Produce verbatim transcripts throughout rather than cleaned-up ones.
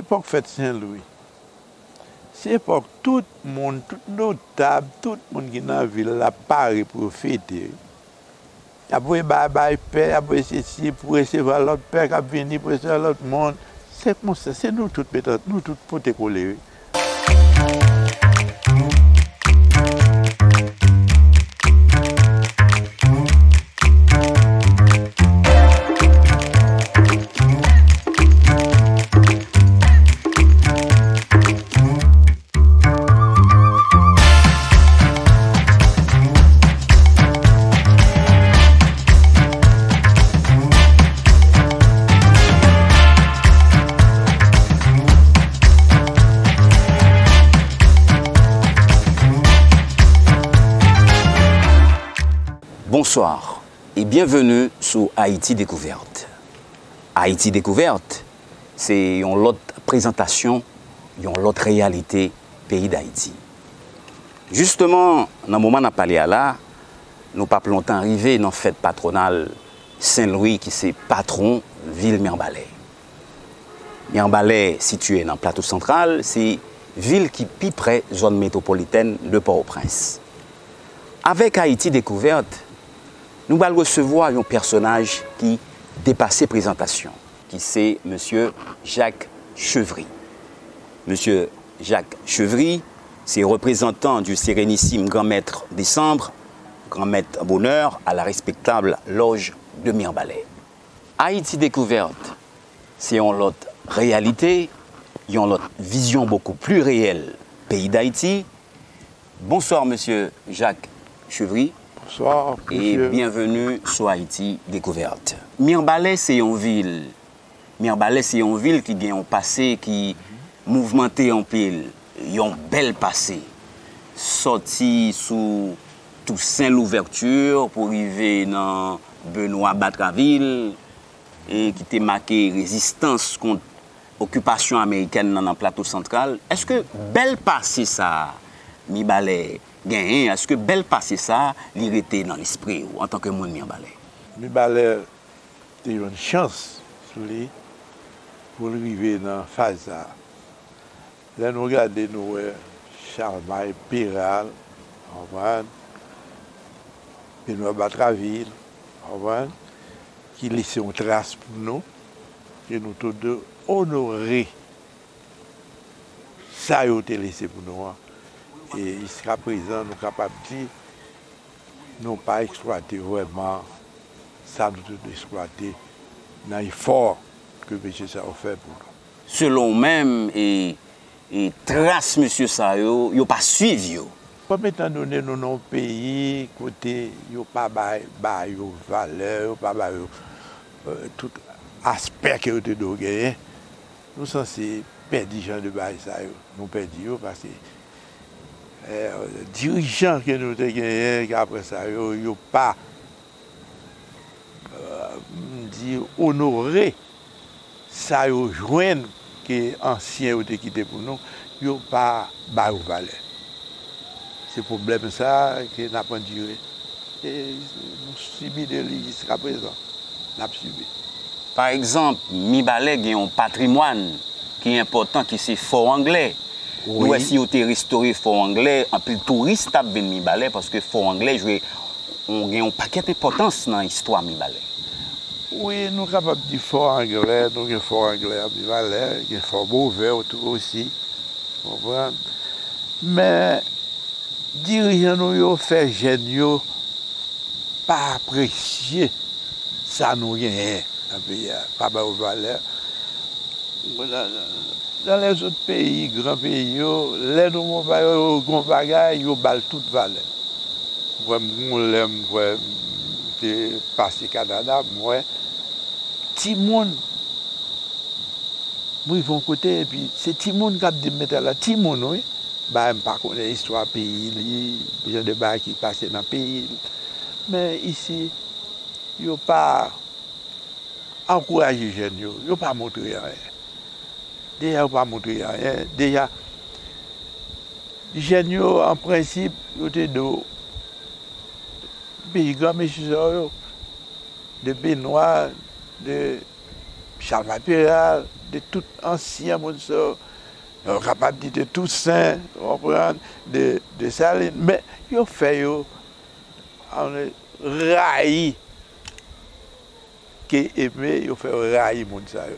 Epòk fèt Sen Lwi. Se epòk tout moun, tout notab, tout moun ki nan vil la pare pou yo fete. Y ap voye bagay bay pè, y ap voye sesi pou resevwa lòt pè k ap vini, pou resevwa lòt moun. Se konsa, se nou tout mete, nou tout pote kole, wi. Bonsoir et bienvenue sou Ayiti Dekouvèt. Ayiti Dekouvèt, se yon lòt prezantasyon, yon lòt reyalite peyi Dayiti. Jisteman, nan moman n ap pale a la, nou p ap lontan rive nan fèt patwonal Sen Lwi ki se patwon vil Mibalè. Mibalè sitiye nan Plato Santral, se vil ki pi pre zòn metwopolitèn de Pòtoprens. Avèk Ayiti Dekouvèt, nou pral resevwa yon pèsonaj ki depase prezantasyon, ki se Mesye Jacques Chevry. Mesye Jacques Chevry, se reprezantan du Sérénissime Grand Maître Décembre, Grand Maître Bonheur à la respectable loge de Mibalè. Ayiti Dekouvèt, se yon lòt reyalite, yon lòt vizyon bokou pli reyèl peyi Dayiti. Bonsoir, Mesye Jacques Chevry. Bonsoir, et bienvenue sou Ayiti Dekouvèt. Mibalè se yon vil. Mibalè se yon vil ki gen yon pase ki mouvmante anpil, yon bèl pase. Sòti sou Toussaint Louverture pou rive nan Benoît Batraville, e ki te make rezistans kont okipasyon amerikèn nan, nan Plato Santral. Èske bèl pase sa a Mibalè genyen, èske bèl pase sa a li rete nan lespri w antanke moun Mibalè? Mibalè te jwenn chans li pou l rive nan faz sa a. Lè nou gade, nou wè Chalmay, Peral, w konprann, Benoît Batraville, w konprann, ki lese yon tras pou nou, ke nou tout dwe onore sa yo te lese pou nou an. E jiskaprezan, nou kapab di, nou pa eksplwate vrèman sa nou te dwe eksplwate nan efò ke mesye sa yo fè pou nou. Selon w menm, e, e tras mesye sa yo, yo pa swiv yo. Kòm etandone nou nan yon peyi kote yo pa bay, ba yo valè, yo pa ba yo, e, tout aspè ke yo te dwe genyen, nou sanse pèdi jan de bagay sa yo. Nou pèdi yo paske, e, dirijan ke nou te genyen, ke apre sa yo, yo pa, e, m di, onore sa yo jwenn ke ansyen yo te kite pou nou, yo pa ba yo valè. Se pwoblèm sa a ke n ap andire. E nou sibi de li jiskaprezan. N ap sibi. Pa egzanp, Mibalè gen yon patrimwàn ki enpòtan, ki se Fò Anglè. Nou wè, wi, si yo te restore Fò Anglè, anpil touris t ap vin Mibalè, paske Fò Anglè jwe yon, gen yon pakèt enpòtans nan istwa Mibalè. Wi, nou kapab di Fò Anglè, nou gen Fò Anglè an Mibalè, gen Fò Bovè tou osi, konprann. Men, dirijan nou yo fè jèn yo pa apresye sa nou genyen nan peyi a, pa ba yo valè. Nan, nan, nan lèzòt peyi, gran peyi yo, lè nou gon ba yo gon bagay, yo ba l tout valè. M kwè, m gon lè, m kwè, m te pase Kanada, m wè timoun, m rive yon kote, epi se timoun k ap di m, "Mete la," timoun, wi. Bagay m pa konnen istwa peyi li, jan de bagay ki pase nan peyi l. Men isi, yo pa ankouraje jèn yo, yo pa montre anyen. Deja yo pa montre anyen, deja jèn yo, an prensip, yo te di w, pi gran mesye sa yo, de Benoît, de Chalmay Peral, de tout ansyen moun sa yo. Yo kapab di de Tousen, ou konprann, de, de Desalin, men yo fè yo ann rayi ke eme, yo fè rayi moun sa yo.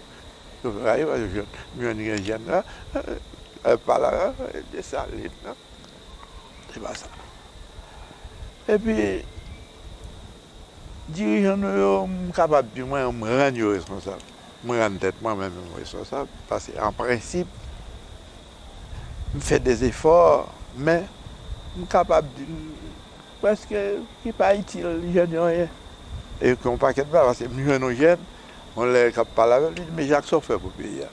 Yo fè rayi paske jèn, jèn, gen jèn la, eh, pa la, eh, Desalin la. Se pa sa. Epi, dirijan nou yo, m kapab di mwen, m rann yo responsab. M rann tèt mwen menm responsab, paske an prensip, m fè de zefò, men m kapab di m prèske ki pa itil jèn yo anyen. E ke yon pakèt bagay, paske m jwenn yon jèn, yon lè k ap pale avè m, li di, "Men Jacques, sa w fè pou peyi a?"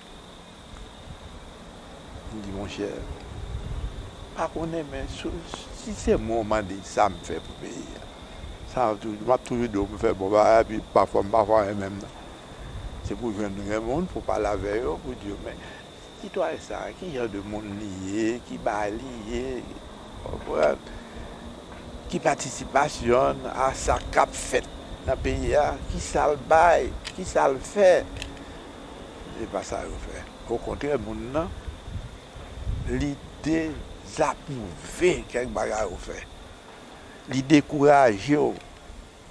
M di, "Monchè, m pa konnen, men si, si se mwen w mande sa m fè pou peyi a, sa m ap toujou, m ap toujou di w m fè bon bagay, epi pafwa m pa fè anyen menm nan." Se pou jwenn yon moun, pou pale avè yo, pou di yo, "Men, sitwayen sa a, ki jan de moun li ye, ki bagay li ye, w konprann? Ki patisipasyon a sa k ap fèt nan peyi a, ki sa l bay, ki sa l fè?" Se pa sa yo fè. Okontrè, moun nan, li dezapwouve kèk bagay ou fè. Li dekouraje w.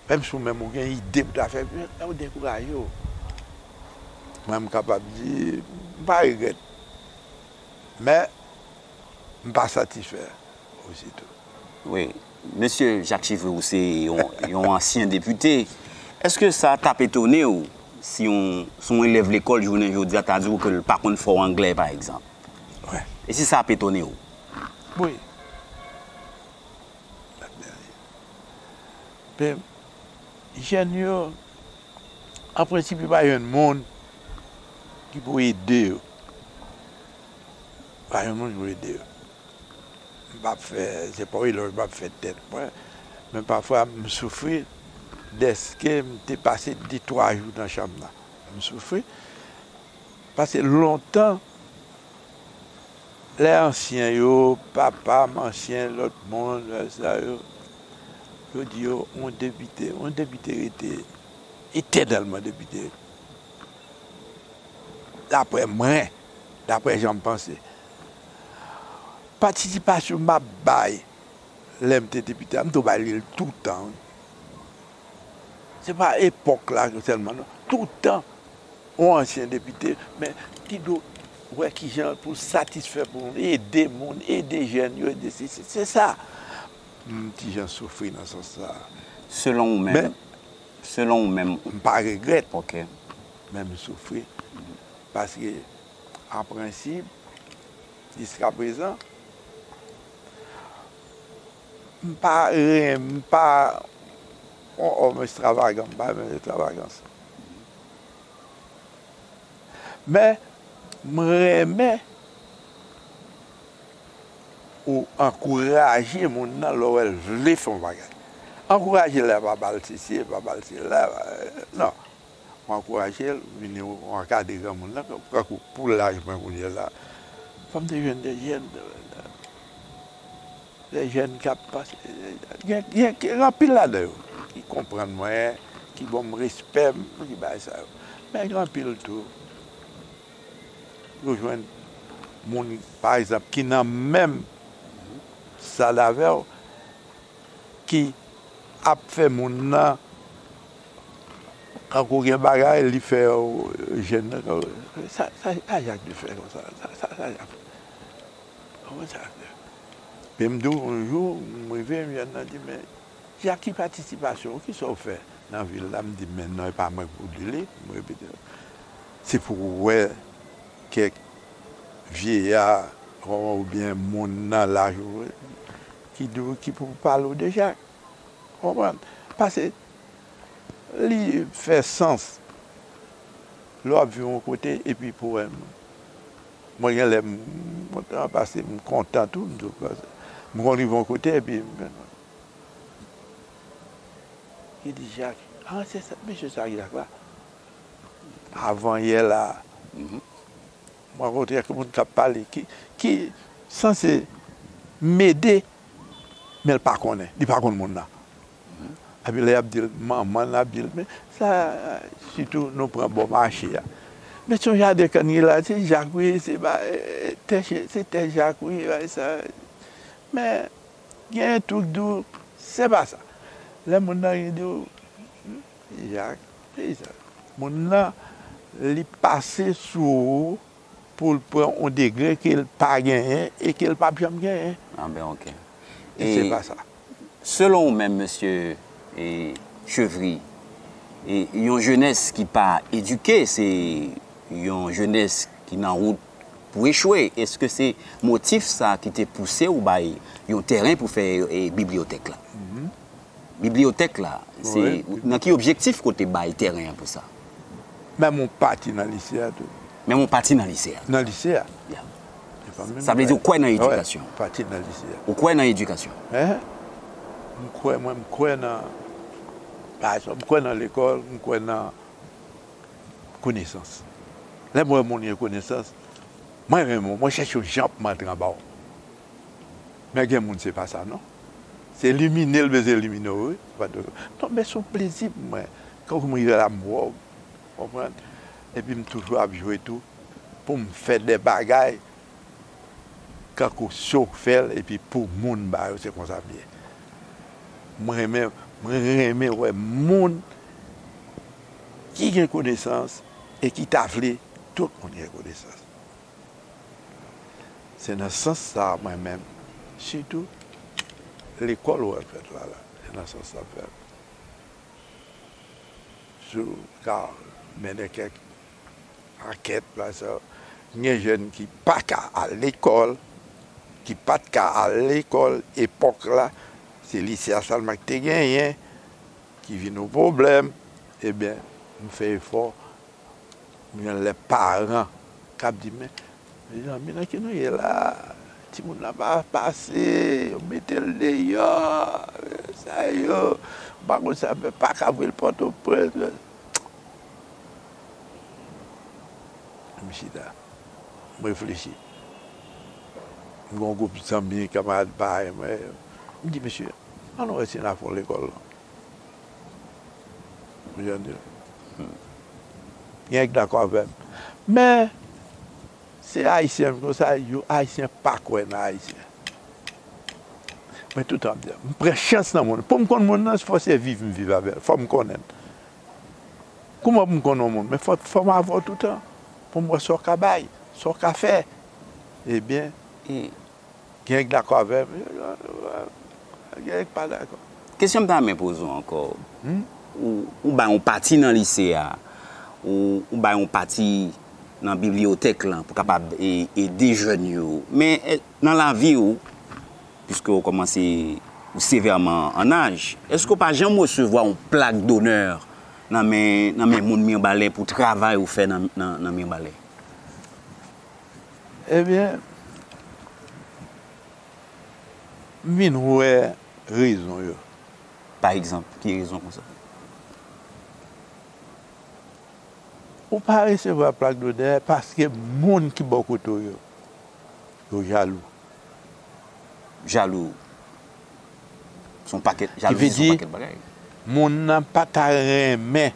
Menm si w menm ou gen ide pou ta fè, men ou dekouraje w. Mwen, m kapab di, m pa regrèt. Men, m pa satisfè osi tou. Wi. Mesye Jacques Chivry, ou se yon, yon ansyen depite. Èske sa t ap etone w si yon, si yon elèv lekòl jounen jodi a ta di w ke l pa konn fè w anglè, pa egzanp? Wi. E si sa ap etone w? Wi. Men, jèn yo, an prensip, yo pa jwenn moun ki pou ede yo. Pa jwenn moun ki pou ede yo. M p ap fè, se pa yon elòj, m p ap fè tèt mwen, men pafwa m soufri dèske m te pase de twa jou nan chanm nan. M soufri, paske lontan, lè ansyen yo, papa m, ansyen lòt moun, lè sa yo, yo di yo, yon depite, yon depite rete etènèlman depite. Daprè mwen, daprè jan m panse, patisipasyon m ap bay lè m te depite a, m tou bay li l toutan, wi. Se pa epòk la sèlman, non. Toutan, yon ansyen depite, men ki dwe wè kijan pou l satisfè, pou l ede moun, ede jèn yo, ede sesi, se sa. M ti jan soufri nan sans sa. Selon ou menm, men, selon ou menm, m pa regrèt. Ok. Men m soufri. Paske, an prensip, jiska prezan, m pa ren-, m pa yon òm ekstravagan, m pa renmen ekstravagans. Men, m renmen ou ankouraje moun nan lè w wè l vle fè yon bagay. Ankouraje l la, pa ba l sesi, pa ba l sela, non. Ou ankouraje l, vini ou ankadre granmoun nan, tankou pou laj mwen kounye a la. Fò m te jwenn de jèn, de jèn k ap pase, gen, gen, gen anpil ladan yo ki konprann mwen, ki ban m respè m, ki bagay sa yo. Men gen anpil tou, yo jwenn moun, pa egzanp, ki nan menm stad avè w, ki ap fè moun nan, kankou gen bagay, li fè w, jèn nan, sa, sa, sa Jak te fè konsa, sa, sa, sa Jak fè. Konprann sa? Men m di w, yon jou, m rive, m jwenn nan di, men, Jak, ki patisipasyon w, kisa w fè nan vil la? M di, men non, e pa mwen k pou di li, m repete. Se pou w wè kèk vyeya, oubyen moun nan laj ou, ki di w, ki pou pale w de Jak. Konprann? Paske li fè sans lè w ap viv yon kote epi pou wè m. Mwen, gen lè m kontan, paske m kontan tou, m tou kontan. M konn rive yon kote epi m, ki di, Jak, a, se sa, mesye sa, Jak la. Avanyè la, mhm, m rankontre ak moun k ap pale, ki, ki sanse m ede, men l pa konnen, li pa konn moun nan. Epi lè y ap di l, manman l ap di l, men sa, sitou nou pran bò mache a. Men se yon jaden kann ki la, se Jak wi, se ba, tè, se tè Jak wi, bagay sa. Men, gen yon tou k di w, se pa sa. Lè moun nan di w, Jak, peyi sa. Moun nan, li pase sou ou pou l pran yon degre ke l pa genyen e ke l p ap janm genyen. Ah ben, ok. E se pa sa. Selon ou menm, mesye, e, Chevry, e, yon jenès ki pa edike, se yon jenès ki nan wout pou echwe. Èske se motif sa ki te pouse w bay yon tèren pou fè, e, bibliyotèk la? Bibliyotèk la, se nan ki objektif ke w te bay tèren an pou sa? Menm yon pati nan lise a tou. Menm yon pati nan lise a? Nan lise a. Sa vle di ou kwè nan edikasyon? Pati nan lise a. Ou kwè nan edikasyon? M kwè, mwen, m kwè nan, pa egzanp, m kwè nan lekòl, m kwè nan konesans. Lè m wè moun gen konesans, mwen renmen w, mwen chèche yon jan pou m antre anba w. Men gen moun se pa sa non. Se elimine l bezwen elimine w wi. Non, men se yon plezi pou mwen. Kankou m rive la m wè w, konprann? Epi m toujou ap jwe tou pou m fè de bagay kankou show k fè l epi pou moun ba yo, se konsa m ye. Mwen renmen, mwen renmen wè moun ki gen konesans e ki ta vle tout moun gen konesans. Se nan sans sa a mwen menm, sitou lekòl ou wè m fèt la la, se nan sans sa m fèt. Si w ka mennen kèk ankèt la, sa, gen jèn ki pa ka al lekòl, ki pa t ka al lekòl epòk la, se lise a sèlman ki te genyen, ki vin yon pwoblèm, ebyen, m fè efò, m jwenn lè paran k ap di, men, mezanmi, nan ki nou ye la? Timoun nan pa pase, yo mete l deyò, sa yo, m pa konn sa, men pa ka voye l Pòtoprens. M chita, m reflechi. M gen yon gwoup zanmi, kanmarad parèy mwen, m di, mesye, ann nou wè si n a fè yon lekòl non. Ou jan di l. Gen k dakò avè m. Men, se Ayisyen m konsa, yo Ayisyen pa kwè nan Ayisyen. Mwen tout tan ap di, m pran chans nan moun. Pou m konn moun nan, fò se viv m viv avè l. Fò m konnen l. Kouman pou m konn yon moun? Men fò, fò m avè w tout tan. Pou m wè sa w ka bay, sa w ka fè. Ebyen, gen k dakò avè m, gen k pa dakò. Kesyon m ta renmen poze w ankò. Ou, ou bay yon pati nan lise a, ou, ou bay yon pati nan bibliyotèk lan pou kapab e, ede jèn yo. Men, e, nan lavi w, piske w kòmanse, ou sevèman an aj, èske w pa janm resevwa yon plak donè nan men, nan men moun Mibalè pou travay ou fè nan, nan, nan Mibalè? Ebyen, m vin wè rezon yo. Pa egzanp, ki rezon konsa? Ou pa resevwa plak donè paske moun ki bò kote w yo, yo jalou. Jalou. Se yon pakèt, jalouzi se yon pakèt bagay. Moun nan pa ta renmen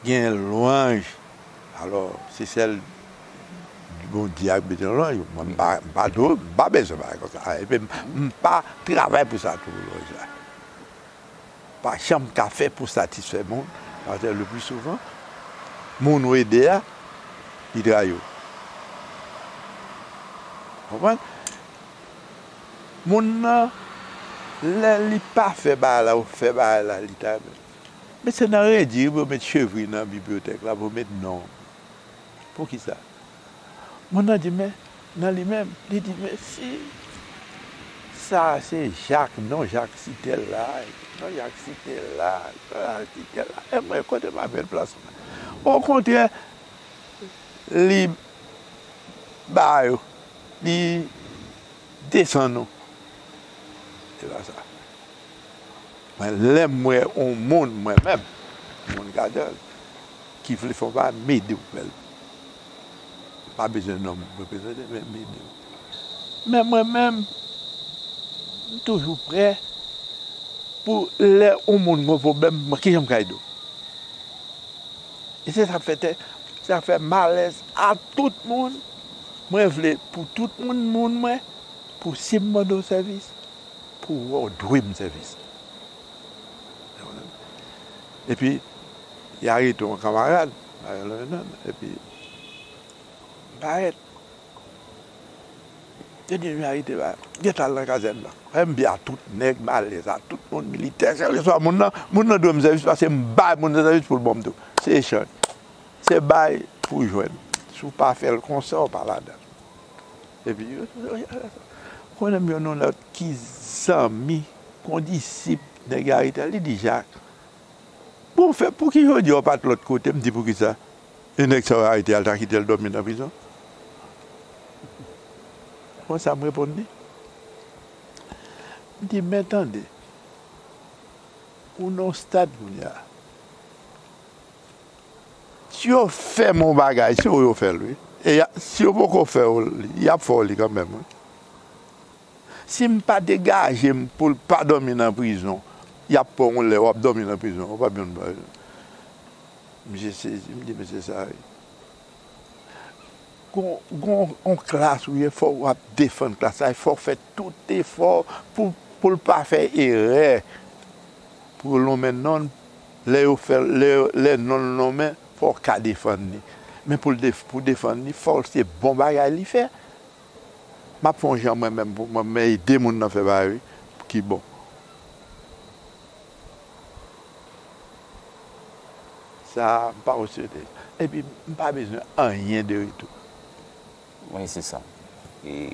gen lwanj. Alò, se sèl Bondye ak bezwen lwanj. Mwen, m pa, m pa dwe, m pa bezwen bagay konsa. Epi m, m pa travay pou sa tou, lwanj la. Pa janm ka fè pou satisfè moun, paske le pli souvan, moun ou ede a, li trayi w. Konprann? Moun nan, lè li pa fè bagay la, ou fè bagay la, li ta renmen. Men se nan redi pou yo met Chevry nan bibliyotèk la, pou yo met non. Poukisa? Moun nan di, men, nan li menm, li di, men si sa se Jak, non Jak site l la, non Jak site l la, non Jak site l la, e mwen, kote m ap jwenn plas mwen? Okontrè, li ba yo, li desann nou. Se pa sa. Mwen, lè m wè yon moun, mwen menm, moun Gadòl, ki vle fè yon bagay, m ede w fè l. Pa bezwen nonm reprezante, men m ede w. Men mwen menm, m toujou prè pou lè yon moun gen yon pwoblèm, mwen, kijan m ka ede w? E se sa k fè te, Sa fè malèz a tout moun. Mwen vle pou tout moun, moun mwen, pou si m mande w sèvis, pou w wè w dwe m sèvis. Epi, y arete yon kanmarad, epi m parèt. Yo di, "Yo arete la, gentan al nan kazèn nan." M di a tout nèg, malèz a tout moun, militè, kèlkeswa moun nan, moun nan dwe m sèvis paske m bay moun nan sèvis pou l ban m tou. Se echanj. Se bay pou jwenn. Si w pa fè l konsa, w pa ladan l. Epi, yo, yo, yo, konnen m jwenn yon lòt ki zanmi, kondisip, nèg arete, li di, "Jak, bon, fè, pouki jodi a w pa t lòt kote?" M di, "Poukisa?" E nèg sa yo arete a, l ta kite l dòmi nan prizon? Konsa m reponn li. M di, "Men tande, ou nan yon stad kounye a. Si yo fè m yon bagay, se ou yo fè l, wi. E y a- si yo poko fè w li, y ap fè w li kanmenm, wi." Si m pa degaje m pou l pa dòmi nan prizon, y ap pran w lè w ap dòmi nan prizon, w p ap jwenn prizon. Misye sezi, m di, "Mesye, sa wi." Gon, gon, on klas ou ye, fò w ap defann klas la, fò w fè tout efò pou, pou l pa fè erè, pou yo lonmen non l, lè yo fè, lè, lè non l lonmen, fò w ka defann li. Men pou l def, pou defann li, fò l se bon bagay li fè. M ap fè yon jan mwen menm pou mwen, men ede moun nan fè bagay wi, ki bon. Sa, m pa osye de. Epi, m pa bezwen anyen de retou. Wi, se sa. E,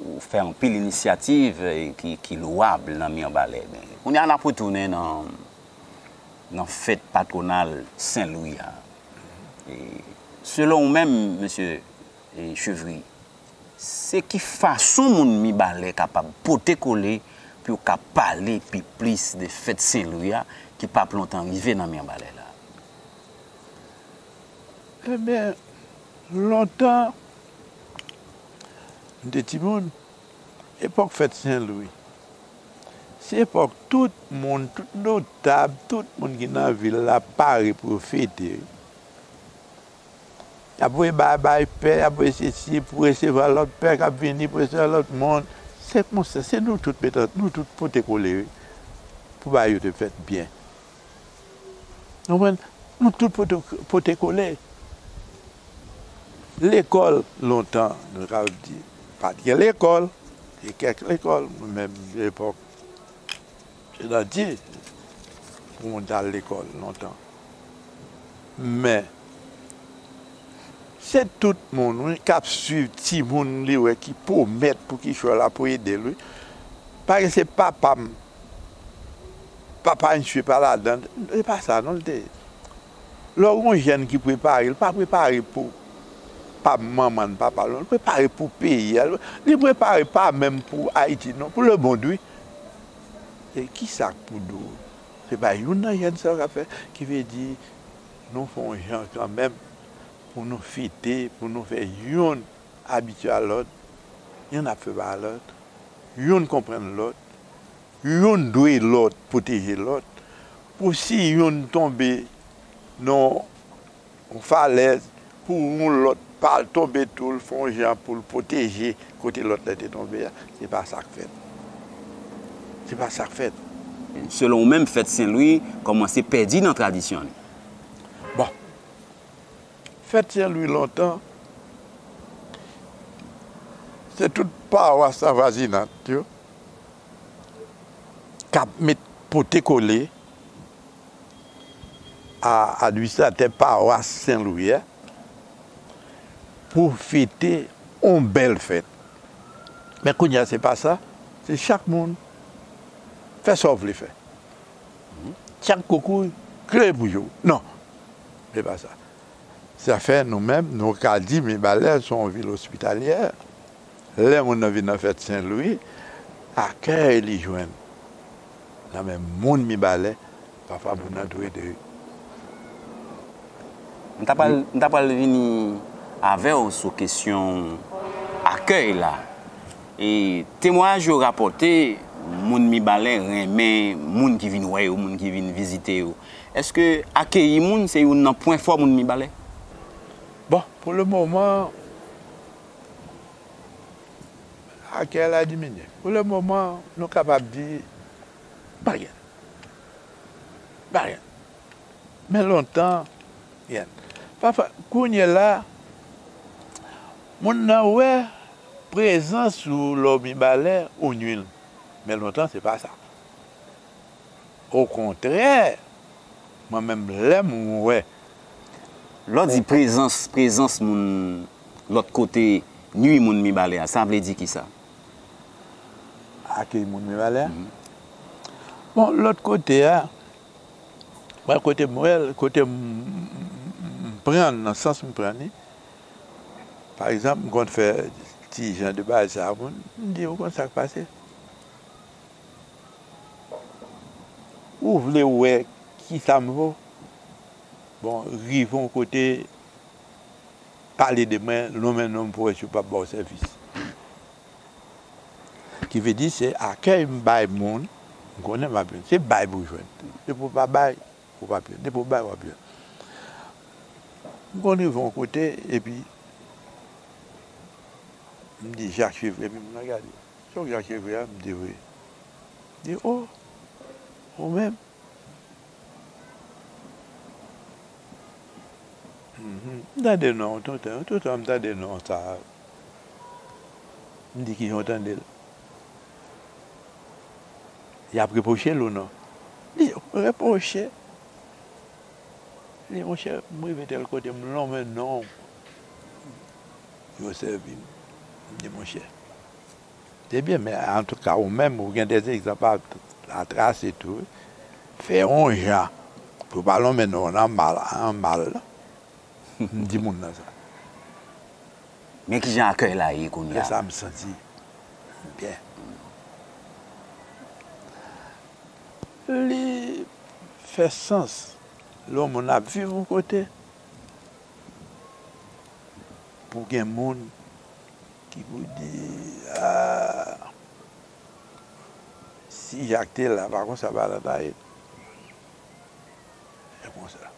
ou fè anpil inisyativ e, ki, ki lwab nan Mibalè. Men, kounye a, n ap retounen nan, nan fèt patwonal Sen Lwi a. E, selon ou menm, mesye e, Chevry, se ki fason moun Mibalè kapab pote kole pou yo ka pale pi plis de fèt Sen Lwi a ki p ap lontan rive nan Mibalè la? Ebyen, lontan, m te timoun, epòk fèt Sen Lwi, se epòk tout moun, tout notab, tout moun ki nan vil la pare pou yo fete. Y ap voye bay, bay pè, y ap voye sesi pou resevwa lòt pè k ap vini, pou resevwa lòt moun. Se konsa, se nou tout mete, nou tout pote kole wi, pou bagay yo te fèt byen. Konprann? Nou tout pote, pote kole. Lekòl, lontan, nou ka di, pa t gen lekòl. Te kèk lekòl, mwen menm epòk, se nan di pou moun t al lekòl lontan. Men, se tout moun wi k ap swiv timoun li wè ki pwomèt pou kichwa la pou ede l wi. Paske se papa m, papa misye pa ladan, se pa sa non l te ye. Lè w gen yon jèn ki prepare, li pa prepare pou pa manman l, papa l non, li prepare pou peyi a, li prepare pa menm pou Ayiti non, pou lemonn wi. E kisa k pou di w? Se pa youn nan jèn sa yo k ap fè, ki vle di nou fè yon jan kanmenm pou nou fete, pou nou fè youn abitye a lòt, youn ap fè pa lòt, youn konprann lòt, youn dwe lòt, pwoteje lòt, pou si youn tonbe nan yon falèz, pou yon lòt pa al tonbe tou, l fè yon jan pou l pwoteje kote lòt la te tonbe a, se pa sa k fèt. Se pa sa k fèt. Selon ou menm, fèt Sen Lwi kòmanse pèdi nan tradisyon li. Bon. Fèt Sen Lwi lontan, se tout pawas avoizinant yo k ap met pote kole a administratè pawas Sen Lwi a pou fete yon bèl fèt. Men kounye a se pa sa, se chak moun fè sa w vle fè. Chak koukouy kreye pou je w. Non, se pa sa. Sa fè nou menm, nou ka di Mibalè se yon vil ospitalyè. Lè moun nan vin nan fèt Sen Lwi, akèy li jwenn nan men moun Mibalè, pafwa moun nan tou ede wi. M ta pral, m ta pral vini avè w sou kesyon akèy la. E temwayaj yo rapòte, moun Mibalè renmen moun ki vin wè yo, moun ki vin vizite yo. Èske akeyi moun se youn nan pwen fò moun Mibalè? Bon, pou le moman, akèy la diminye. Pou le moman, nou kapab di, pa gen. Pa gen. Men lontan, gen. Pafwa, kounye la, moun nan wè prezans ou lè w mibalè ou nwi l. Men lontan, se pa sa. Okontrè, mwen menm, lè m wè. Lè w di prezans, prezans moun lòt kote nwi moun mibalè a, sa vle di kisa? Akèy moun mibalè a? Bon, lòt kote a, mwen, kote m wè l, kote m, m pran l, nan sans m pran li, pa egzanp, m konn fè ti jan de bagay sa a pou m, m di, ou konn sa k pase? Ou vle wè kisa m vo? Bon, rive yon kote, pale de mwen, lonmen non m pou wè si yo p ap ba w sèvis. Ki vle di, se akèy m bay moun, m konnen m ap jwenn. Se bay pou jwenn. Depi w pa bay, ou p ap jwenn. Depi w bay, w ap jwenn. M konn rive yon kote, epi m di Jak Chevrier, epi m nan gade. Se w k Jak Chevrier a? M di wi. Li di, o, ou menm? Mhm. M tande non, toutan, toutan m tande non sa a. M di, kijan w tande l? Y ap repwoche l ou non? Li repwoche. Li di, monchè, m rive tèl kote, m lonmen non w. Yo sèvi m. M di, monchè, se byen, men antouka, ou menm, ou gen de egzanp a, a trase tou, wi. Fè yon jan pou w pa lonmen non w nan mal, an mal. M di moun nan sa. Men kijan akèy la ye kounye a? Lè sa a, m santi m byen. Li fè sans lè yon moun ap viv yon kote, pou gen moun ki pou di, a, si Jak te la, pa konsa bagay la ta ye. Se konsa.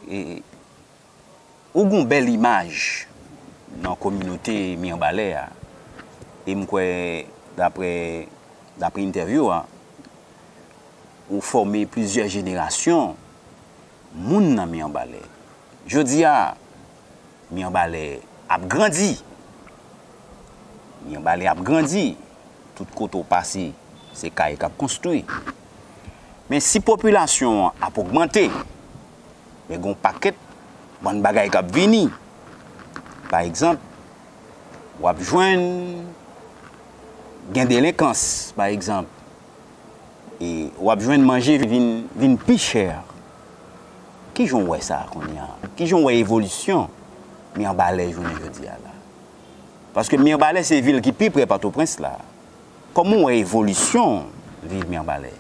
E, ou gen yon bèl imaj nan kominote Mibalè a. E m kwè, daprè, daprè entèvyou a, ou fòme plizyè jenerasyon moun nan Mibalè. Jodi a, Mibalè ap grandi. Mibalè ap grandi. Tout kote w pase, se kay k ap konstwi. Men si popilasyon an ap ogmante, men gen yon pakèt bann bagay k ap vini. Pa egzanp, w ap jwenn gen delenkans, pa egzanp. E w ap jwenn manje vin, vin pi chè. Kijan w wè sa kounye a? Kijan w wè evolisyon Mibalè jounen jodi a la? Paske Mibalè se vil ki pi pre Pòtoprens la. Kòman w wè evolisyon vil Mibalè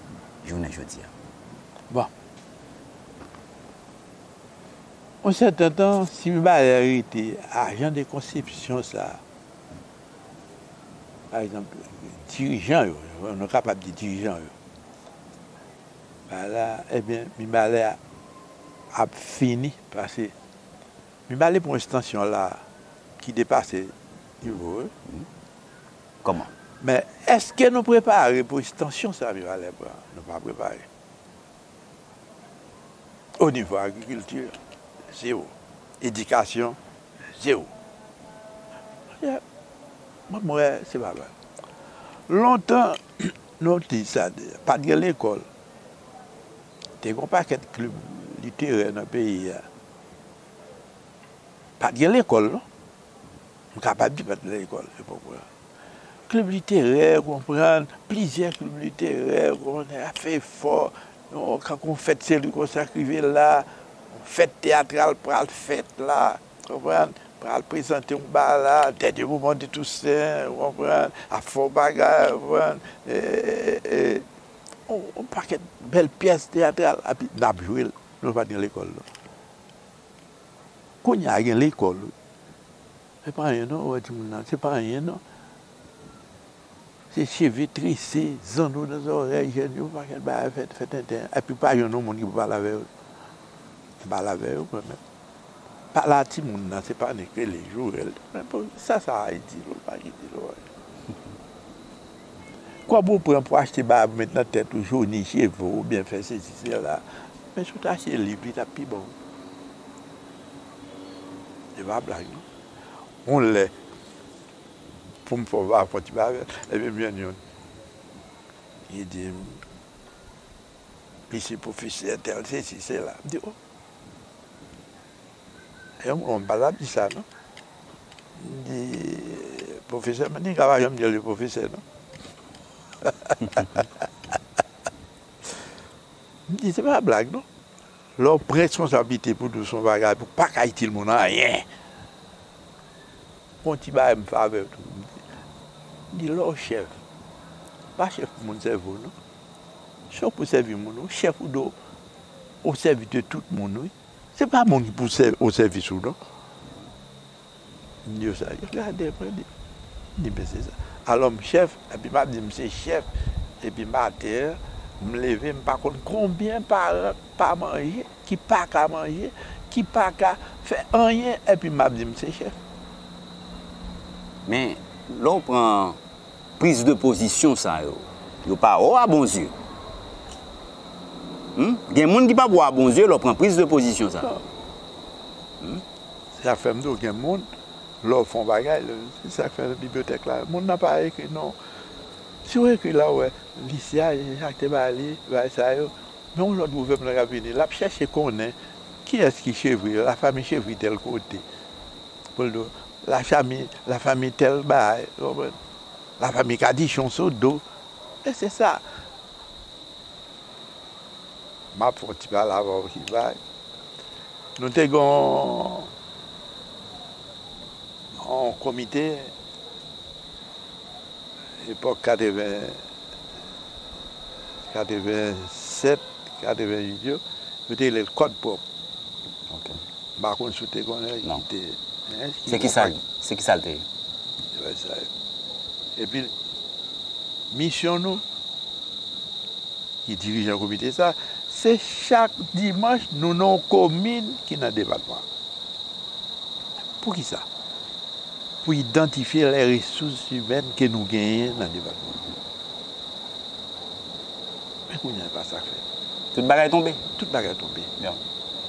jounen jodi a? Bon. Yon sèten tan, si Mibalè rete a jan de konsepsyon sa, pa egzanp, dirijan yo, nou kapab di dirijan yo, pa la, ebyen, Mibalè a ap fini, paske Mibalè pran yon estansyon la ki depase nivo l. Kòman? Men èske nou prepare pou estansyon sa Mibalè pran? Nou pa prepare. O nivo agrikilti, zewo. Edikasyon, zewo. Mwen, mwen, se pa vre. Lontan, nou te sa, pa t gen lekòl. Te gen yon pakèt klib literè nan peyi a. Pa t gen lekòl, non. M kapab di pa t gen lekòl, epòk mwen. Klib literè, konprann, plizyè klib literè, konprann, ap fè efò, yon, kankou yon fèt seri konsa k rive la, fèt teyatral pral fèt la, konprann, pral prezante yon bagay la, dènye moman de Tousen, konprann, ap fè yon bagay, konprann, e, e, e, yon, yon pakèt bèl pyès teyatral, epi n ap jwe l, nou pa t gen lekòl, non. Kounye a gen lekòl, wi. Se pa anyen non, ou wè timoun nan, se pa anyen non. Se cheve trese, zanno nan zòrèy, jèn yo, pakèt bagay fè, fè tenten. Epi pa jwenn yon moun ki pou pale avè yo. Pale avè yo, kanmenm. Pale a timoun nan, se pa nèg rele Joel. Men pou sa, sa Ayiti, pou l pa kite l wè. Kòb ou pran pou achte bagay pou met nan tèt ou, joni cheve w, oubyen fè sesi, sela. Men si w ta achte liv, li t ap pi bon. Se pa blag, non. Yon lè, pou m fè w pa fè ti bagay, epi m jwenn youn. Li di m, li se pwofesè tèl, sesi, sela. M di, o. E yon moun pa t ap di sa, non. M di, pwofesè, men nèg la pa janm di l pwofesè, non. M di, se pa blag, non. Lè w pran responsablite pou di w se yon bagay, pou pa ka itil moun anyen. Yon ti bagay m favè tou. M di, m di, lè w chèf, pa chèf pou moun sèvi w, non. Se w pou sèvi moun, wi. Chèf ou dwe o sèvis de tout moun, wi. Se pa moun ki pou sè-, o sèvis ou, non. M di yo sa, yo gade mwen, di, di, men se sa. Alò, m chèf, epi m ap di m se chèf, epi m atè, m leve, m pa konn konbyen paran pa manje, ki pa ka manje, ki pa ka fè anyen, epi m ap di m se chèf. Men, lè w pran priz de pozisyon sa yo, yo pa wè w a bon zye. Hmm? Gen moun ki p ap wè w a bon zye lè w pran priz de pozisyon sa yo. Se sa k fè m di w gen moun, lè w fè yon bagay, se sa k fè nan bibliyotèk la, moun nan pa ekri non. Si w ekri la, w wè, Lisya, Jean Jacques te ba li, bagay sa yo. Men yon lòt gouvènman k ap vini, l ap chèche konnen kiyès ki Chevry, lafanmi Chevry tèl kote. Pou l di w, lafanmi, lafanmi tèl bagay, w konprann? Lafanmi Kadichon Sodo. E se sa. M ap fè yon ti pale avè w ki bay. Nou te gen yon, yon komite, epòk katreven, katreven sèt, katreven uit yo, yo te rele l Kòd Pwòp. M pa konn si w te konnen li te. Se kisa, se kisa l te ye? Epi, misyon nou, ki dirijan komite sa, se chak dimanch nou nan yon komin ki nan depatman. Poukisa? Pou idantifye lè resous imèn ke nou genyen nan depatman. Men kounye a, e pa sa k fèt. Tout bagay tonbe. Tout bagay tonbe.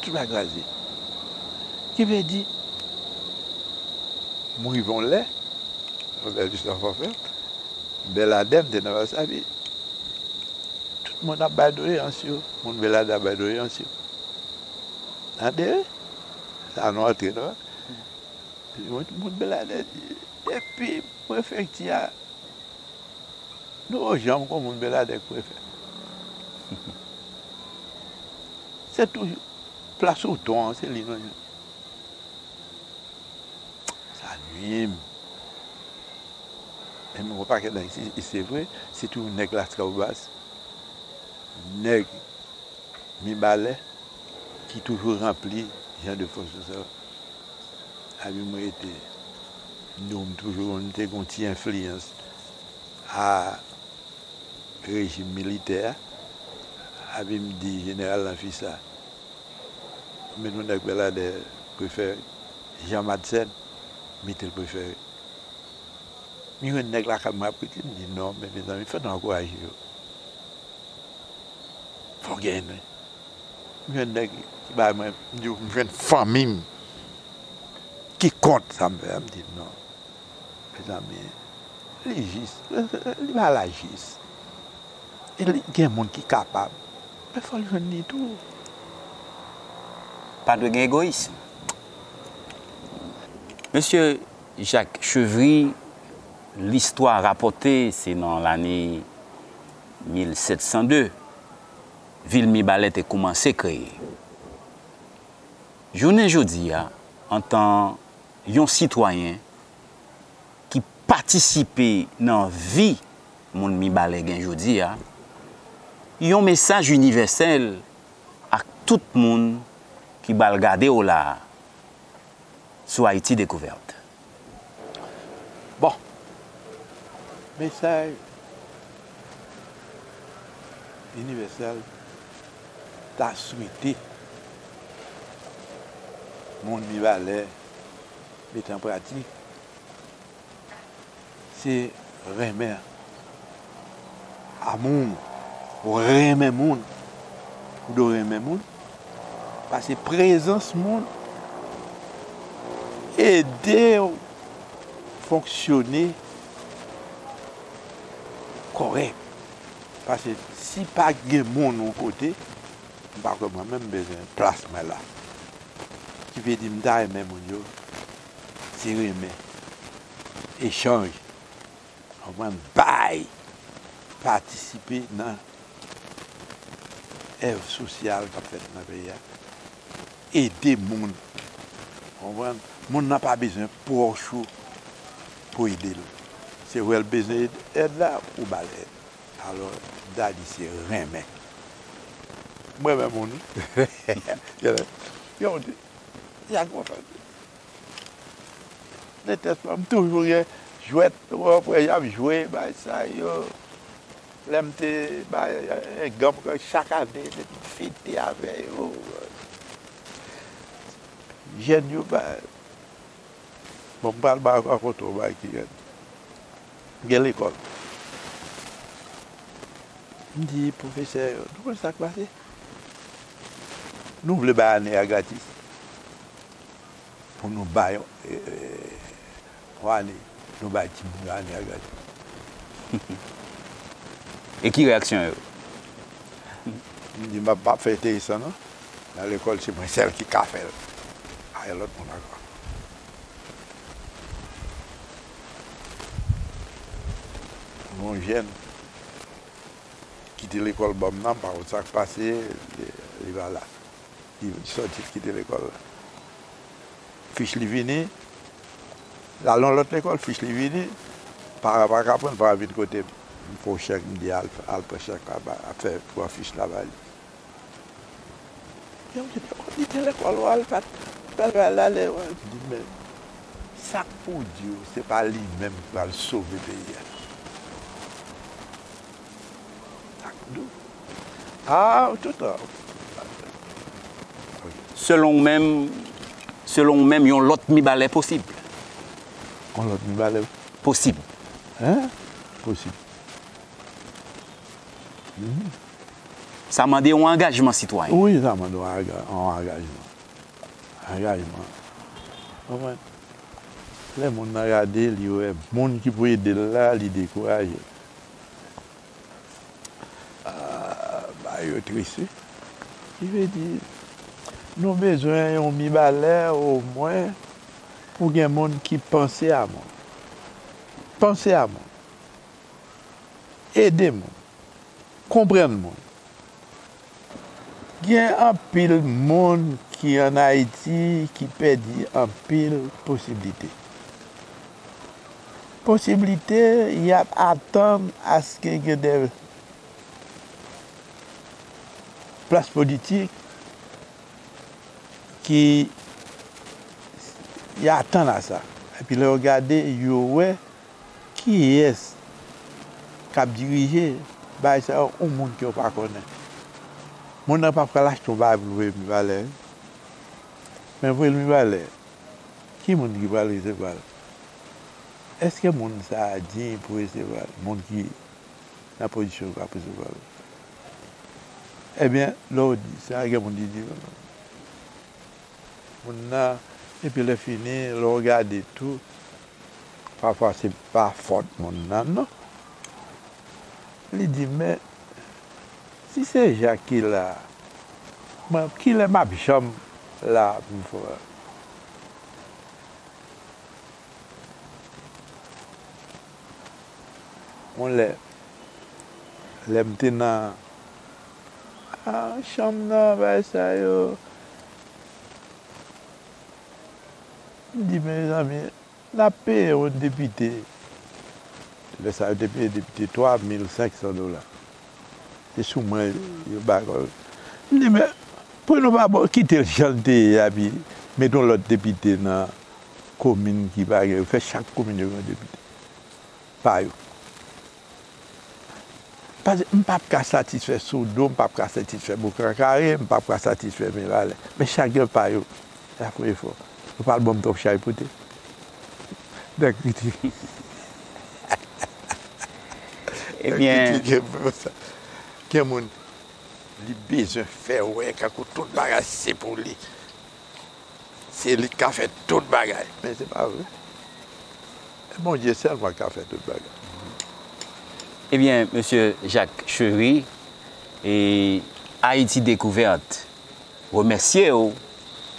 Tout bagay kraze. Ki vle di, m rive yon lè, yon lè listwa fò fè, Bèladè, m te nan Batsavi. Tout moun ap bay doyans yo. Moun Bèladè ap bay doyans yo. Tande, wi. Sa nou antre, non? Moun, moun Bèladè di, depi prefekti a, nou pa janm konn moun Bèladè k prefè. Se toujou plas Oton an, se li nou jwenn. Sa nwi m. E m wè yon pakèt nèg, e se vre, sitou nèg Laskawobas, nèg Mibalè, ki toujou ranpli jan de fonksyon sa yo. Epi mwen rete, m di w, m toujou, m te gen yon ti enfliyans a rejim militè a, epi m di jeneral Lanfisa, mete yon nèg Bèladè prefè, Jan Madsen, mete l prefè. M jwenn nèg lakay mwen ap kriti, m di, non, men mezanmi, fò nou ankouraje yo. Fò gen, wi. M jwenn nèg ki bay mwen, m di w, m jwenn fanmi m ki kont sa m fè a, m di, non. Mezanmi, li jis, li pa la jis. E li gen moun ki kapab. Men fò l jwenn li tou. Pa dwe gen egoyis. Mesye Jacques Chevry, listwa rapòte se nan lane mil sèt san de, vil Mibalè te koumanse kreye. Jounen jodi a, antan yon sitwayen ki patisipe nan vi moun Mibalè gen jodi a, yon mesaj inivèsèl ak tout moun ki pral gade w la a sou Ayiti Dekouvèt. Bon, mesaj inivèsèl, ta swete Moun Mibalè mete an pratik, se renmen, amour, ou renmen moun, ou dwe renmen moun, paske prezans moun ede w fonksyone kòrèk. Paske si pa gen moun yon kote, m pa kwè mwen menm bezwen plas mwen la. Ki vle di m ta renmen moun yo, se renmen, echanj, konprann, bay, patisipe nan èv sosyal k ap fèt nan peyi a, ede moun, konprann, moun nan pa bezwen pwòch ou pou ede l. Se wè l bezwen èd la, ou ba l èd. Alò, Daddy se renmen. M renmen moun wi. Yo, yo, y a kontan. Letès pa m toujou gen jwèt, w ap wè y ap jwe, bay sa yo. Lè m te bay enganm, chak ane, m fete avè yo. Jèn yo, bay. Bon, m pral ba rakonte w bagay ki rèd. M gen lekòl. M di pwofesè yo, nou konn sa k pase? Nou vle bay ane a gratis. Pou nou bay, e, e, yon ane, nou bay timoun yo ane a gratis. E ki reyaksyon yo? M di, m ap, m ap fè enteresan non. Nan lekòl, se mwen sèl ki ka fè l. Pa gen lòt moun ankò. Yon jèn kite lekòl ban m nan, m pa konn sa k pase, li, li pa la. Li sòti, li kite lekòl la. Fich li vini, l al nan lòt lekòl, fich li vini, paran pa ka pran l, paran vin kote m. M fè yon chèk, m di al, al pran chèk la, ba, fè, pran fich la ba li. Yo, m di, li te lekòl, w al, pa t, pa t al, ale, w al. M di, men, sa k pou di w, se pa li menm ki pral sove peyi a. Sa k pou di w? Ah, tout an. Selon w menm, selon w menm, yon lòt Mibalè posib? Yon lòt Mibalè? Posib. Hein? Posib. Mhm. Sa mande yon angajman sitwayen. Wi, sa mande yon aga-, yon angajman. Angajman. Konprann? Lè moun nan gade, li wè moun ki pou ede l la, li dekouraje. Ah, bagay yo tris, wi. Ki vle di, nou bezwen yon Mibalè omwen pou gen moun ki panse a moun. Panse a moun. Ede moun. Konprann moun. Gen anpil moun ki ann Ayiti ki pèdi anpil posiblite. Posiblite y ap atann aske gen de plas politik ki y atann a sa. Epi lè yo gade, yo wè kiyès k ap dirije bagay sa yo, yon moun ke w pa konnen. Moun nan pa pral achte yon bagay pou l voye Mibalè. Men voye l Mibalè, ki moun ki pral resevwa l? Èske moun sa a diy pou resevwa l? Moun ki nan pozisyon pou resevwa l? Ebyen, lè w di sa, gen moun ki di, moun nan, epi lè fini, lè w gade tou, pafwa se pa fòt moun nan, non. Li di, men, si se Jak ki la, mwen, kilè m ap janm la pou m fè? Yon lè, lè m te nan, ah, chanm nan, bagay sa yo, m di, mezanmi, n ap peye yon depite. Lè sa yo te peye depite twa mil senk san dola. Se sou mwen yo bay kòb. M di, men, pou nou pa bon, kite l jan l te ye a, epi mete yon lòt depite nan komin ki pa gen, fè chak komin yo gen yon depite pa yo. Paske m p ap ka satisfè Sodo, m p ap ka satisfè Bokan Kare, m p ap ka satisfè Mibalè. Men chak gen pa yo. Sa fè efò. Yo pa al ban m twòp chay pote. Nan kritike. Ebyen, Gen moun, li bezwen fè wè kankou tout bagay se pou li. Se li k ka fè tout bagay. Men se pa vre. Bondye sèlman ka fè tout bagay. Ebyen, mesye Jacques Chery, e Ayiti Dekouvèt remèsye w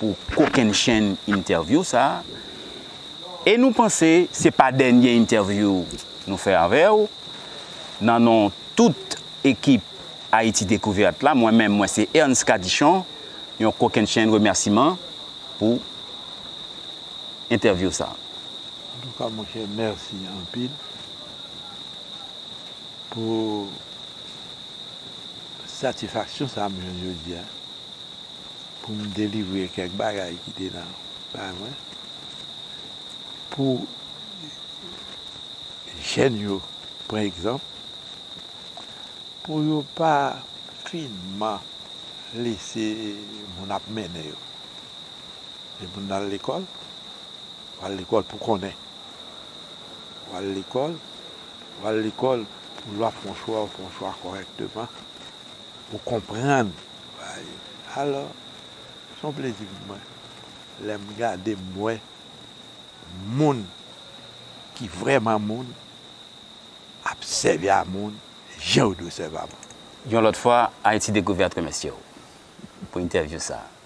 pou kokennchenn entèvyou sa a. E nou panse se pa dènye entèvyou nou fè avè w. Nan non tout ekip Ayiti Dekouvèt la, mwen menm, mwen se Ernst Cadichon, yon kokennchenn remèsiman pou entèvyou sa a. Antouka, monchè, mèsi anpil pou satisfaksyon sa a m jwenn jodi a, pou m delivre kèk bagay ki te nan bay mwen, pou jèn yo pran egzanp, pou yo pa finman lese moun ap mennen yo. E pou n al lekòl, w al lekòl pou konnen. W al lekòl, w al lekòl pou lè w ap fè yon chwa, w fè yon chwa kòrèkteman, ou konprann. Alò, se yon plezi pou mwen lè m gade, m wè moun ki vrèman moun ap sèvi a moun jan yo dwe sèvi a moun. Yon lòt fwa, Ayiti Dekouvèt remèsye w pou entèvyou sa a.